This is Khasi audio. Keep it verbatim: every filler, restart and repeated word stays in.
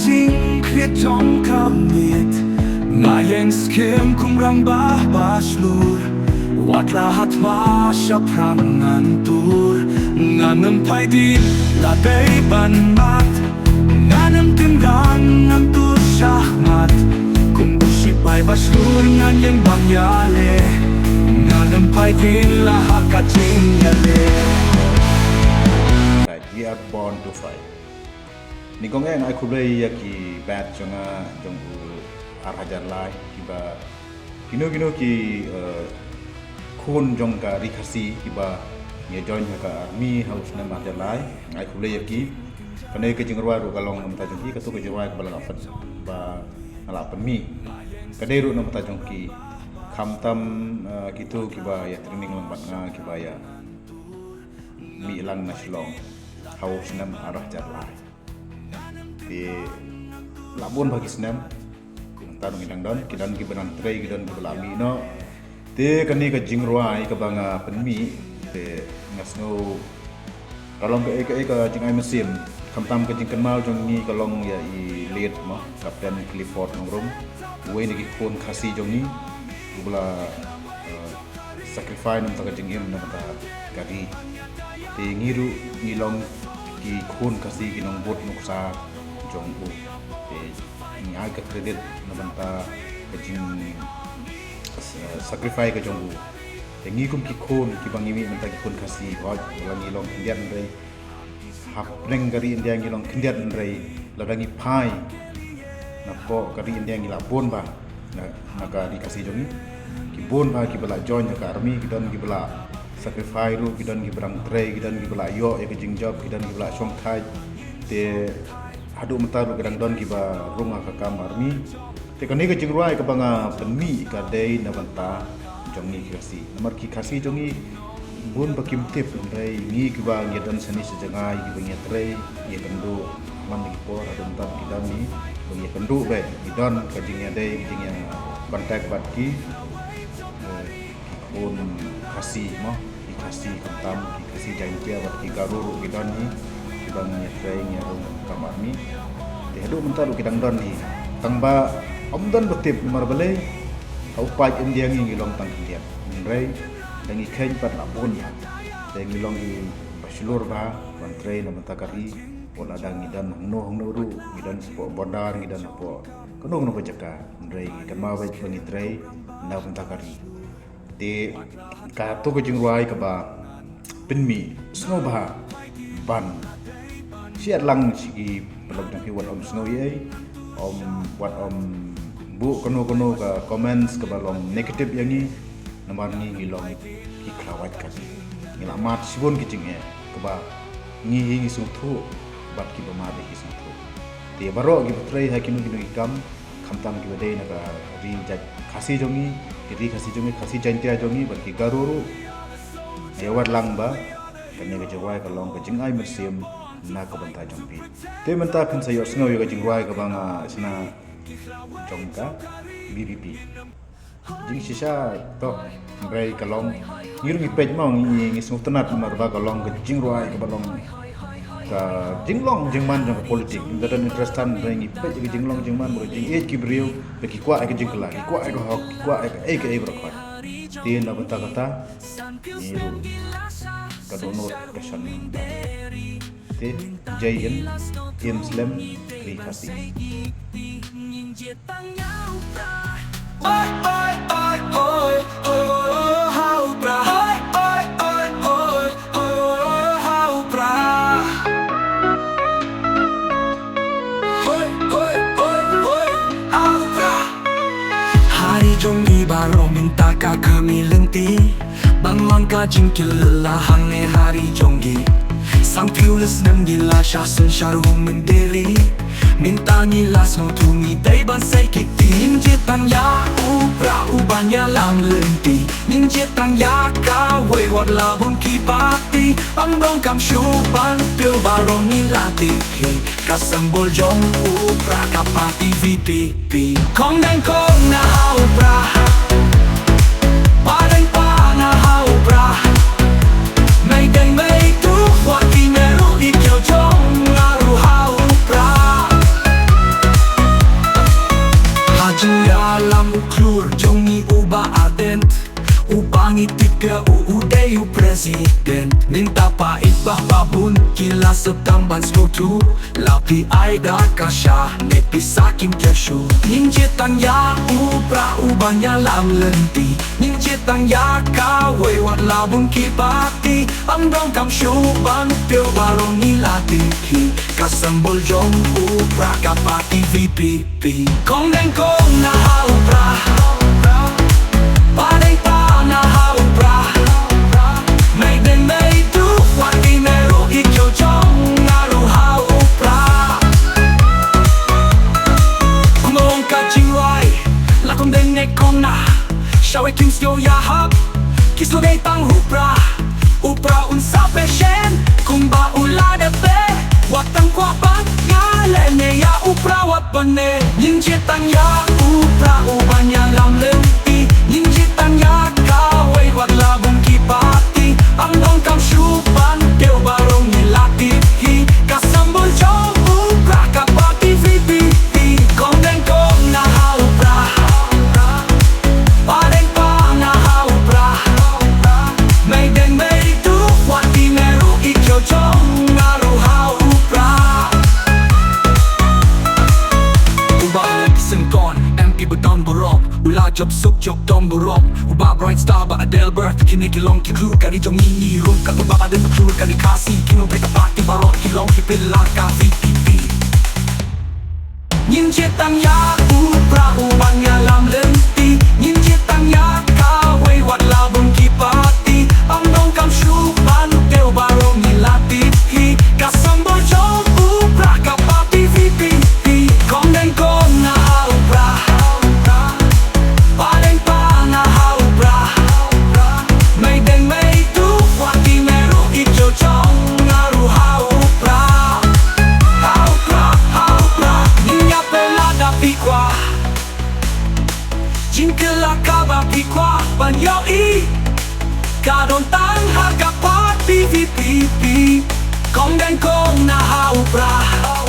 Jingkit jong ka miet, nga ïeng skhem kum rangbah ba shlur. Wat la ha thma shaphrang ngan tur, ngan ym phai dien la dei ban mad. Ngan ym kynran ngan tur shah mat, kum u sipai ba shlur ngan ïeng ban ïaleh. Ngan ym phai dien la ha ka jingïaleh. Right, we are born to fight. Nyngkong eh nga ai khublei ïa ki batch jong nga jong u ar hajar lai kiba kino kino ki, eh, khun jong ka ri Khasi kiba ngi join ha ka army ha u snem ar hajar lai. Nga ai khublei ïa ki. Kane ka jingrwai ruh ka long na bynta jong ki, kato ka jingrwai kaba la pyn, ba nga la pynmih ka dei ruh na bynta jong ki. Khamtam, eh, kito kiba ïa training lang bad nga kiba ïa mih lang na Shillong ha u snem ar hajar lai. Te la bun bha ki snem. Mynta ngi dang don, ki don kiba dang trei, ki don kiba la mih noh. Te kane ka jingrwai kaba nga pynmih, te nga sngew ka long kaei kaei ka jingai mynsiem. Khamtam ka jingkynmaw jong ngi ka long ïa i late mo, Captain Clifford Nongrum, uwei na ki khun Khasi jong ngi uba la, eh, sacrifice na bynta ka jingim na bynta ka ri. Te ngi ruh ngi long ki khun Khasi ki nongbud nuksa jong u. Te ngi ai ka credit na bynta ka jing, eh, sacrifice ka jong u. Te ngi kum ki khun kiba ngi mih na bynta ki khun Khasi, hooid la ngi long khyndiat hynrei hapdeng ka ri India ngi long khyndiat hynrei lada ngi phai napoh ka ri India ngi la bun bha na, na ka ri Khasi jong ngi. Ki bun bha kiba la join ha ka army, ki don kiba la sacrifice ruh, ki don kiba dang trei, ki don kiba la ïoh ïa ka jingjop, ki don kiba la shongthait. Te haduh mynta ruh ki dang don kiba rung ha ka kam army. Te kane ka jingrwai kaba nga pynmih ka dei na bynta jong ngi ki Khasi. Namar ki Khasi jong ngi bun ba kim tip, hynrei ngi kiba ngi don shane sha jngai kiba ngi trei, ngi kynduh man ki por haduh mynta ki don ngi, ba ngi kynduh bad ngi don ka jingïadei, ka jingïa contact bad ki, eh, ki khun Khasi mo, ki Khasi khamtam, ki Khasi Jaiñtia bad ki Garo ruh ki don hi, kiba ngi ïatrei ngi ïarung kam army. Te haduh mynta ruh ki dang don hi. Tang ba ym don ba tip namar balei ha u paid India ngi ngi long tang khyndiat. Hynrei da ngi kheiñ pat la bun ïa. Te ngi long kiba shlur bha ban trei na bynta ka ri. Wat la da ngi don hangno hangno ruh, ngi don hapoh border, ngi don hapoh kano kano ka jaka. Hynrei ngi kynmaw beit ba ngi trei na bynta ka ri. Te kato ka jingrwai kaba pynmih sngewbha ban share lang sha ki paralok jong phi, wat ym sngew ei ei, ym, wat ym buh kano kano ka comments kaba long negative ïa ngi. Namar ngi ngi long ki khlawait ka ri, ngi la mad shibun ki jingeh kaba ngi hi ngi sngewthuh bad kiba mad hi ki sngewthuh. Te baroh kiba trei ha kino kino ki kam, khamtam kiba dei na ka ri jait Khasi jong ngi, ki ri Khasi jong ngi, Khasi Jaiñtia jong ngi bad ki Garo ruh, ïa wat lang ba kane ka jingrwai ka long ka jingai mynsiem na ka bynta jong phi. Te mynta phin sa ïohsngew ïa ka jingrwai kaba nga shna jong ka B B P. Jingshisha to, hynrei ka long, ngi ruh ngi peit mo, ngi, ngi sngewtynnat namar ba ka long ka jingrwai kaba long ka jinglong jingman jong ka politik. Ngi don interest than, hynrei ngi peit ka jinglong jingman bad ka jingïeit ki briew, ba ki kwah ïa ka jingkylla, ki kwah ïa ka hok, ki kwah ïa kaei kaei baroh khoit. Te na bynta kata ngi ruh ka dohnud ka shon. Te Jai Hind, Im Slem, Ri Khasi. Ha ri jong ngi baroh mynta ka kmie lynti, ban long ka jingkylla hangne ha ri jong ngi. San phew snem ngi la shah sngewsarong mynder. Mynta ngi la sngewthuh ngi dei ban sei kti, ngin jied tang ïa u Prah uban ïalam lynti. Ngin jied tang ïa kawei wat la bun ki party, ban donkam shuh ban pynbeit baroh ngi la tip hi. Ka symbol jong u Prah ka party V P P. Kong dang kong na ha u Prah. Pa dang pa na ha u Prah. Mei dang mei tu wat ki meru i kiau jong nga ruh ha u Prah. Apa i bah babun ki la sdang ban sngewthuh. La phi ai da ka sha ne pisa kim kiew shuh. Ngin jied tang ïa u Prah uban ïalam lynti. Ngin jied tang ïa kawei wat la bun ki party. Ym donkam shuh ban kiew baroh ngi la tip hi. Ka symbol jong u Prah ka party V P P. Kong deng kong na ha u Prah. Padeng pa na ha u Prah. Mei deng mei tu wat i meru i kiew jong nga ruh ha u Prah. Kumba ong ka jingrwai, la kong deng ne kong na. Shawei kim sngewthuh ïa hap, ki sngewdei tang u Prah. U Prah un sa pyrshang kumba u la dep. Wat tang kwah ban nga leh ne ïa u Prah wat ban ne. Ngin jied tang ïa u Prah uban ïalam lynti. Ngin jied tang ïa kawei wat la bun ki party. Ym donkam shuh ban kiew baroh ngi la tip hi. Ka symbol jong u Prah ka party V P P. Kong deng kong na ha u Prah. Padeng pa na ha u Prah. Mei deng mei tu wat i meru i kiew jong nga ruh ha u Prah. U Bah Syngkon, M P ba don burom. U la jop suk jop don burom. U Bah Bright Star, Bah Adelbert, kine ki long ki khlur ka ri jong ngi, ngi rum katto ba don khlur ka ri Khasi. Kino bad ka party baroh ki long ki pillar ka V P P. Ngin jied tang ïa u Prah uban ïalam lynti. Ngin jied tang ïa kawei wat la bun ki party. Ym donkam shuh ban kiew baroh ngi la tip hi. Ka symbol jong u Prah ka party V P P. Kong deng kong na ha u Prah. Padeng pa na ha u Prah. Mei deng mei tu wat i meru i kiew jong nga ruh ha u Prah. Ha u Prah, ha u Prah, ngin ïa pynlait da phi kwah. Jingkylla kaba phi kwah ban ïohi ka don tang ha ka party V P P. Kong deng kong na ha u Prah.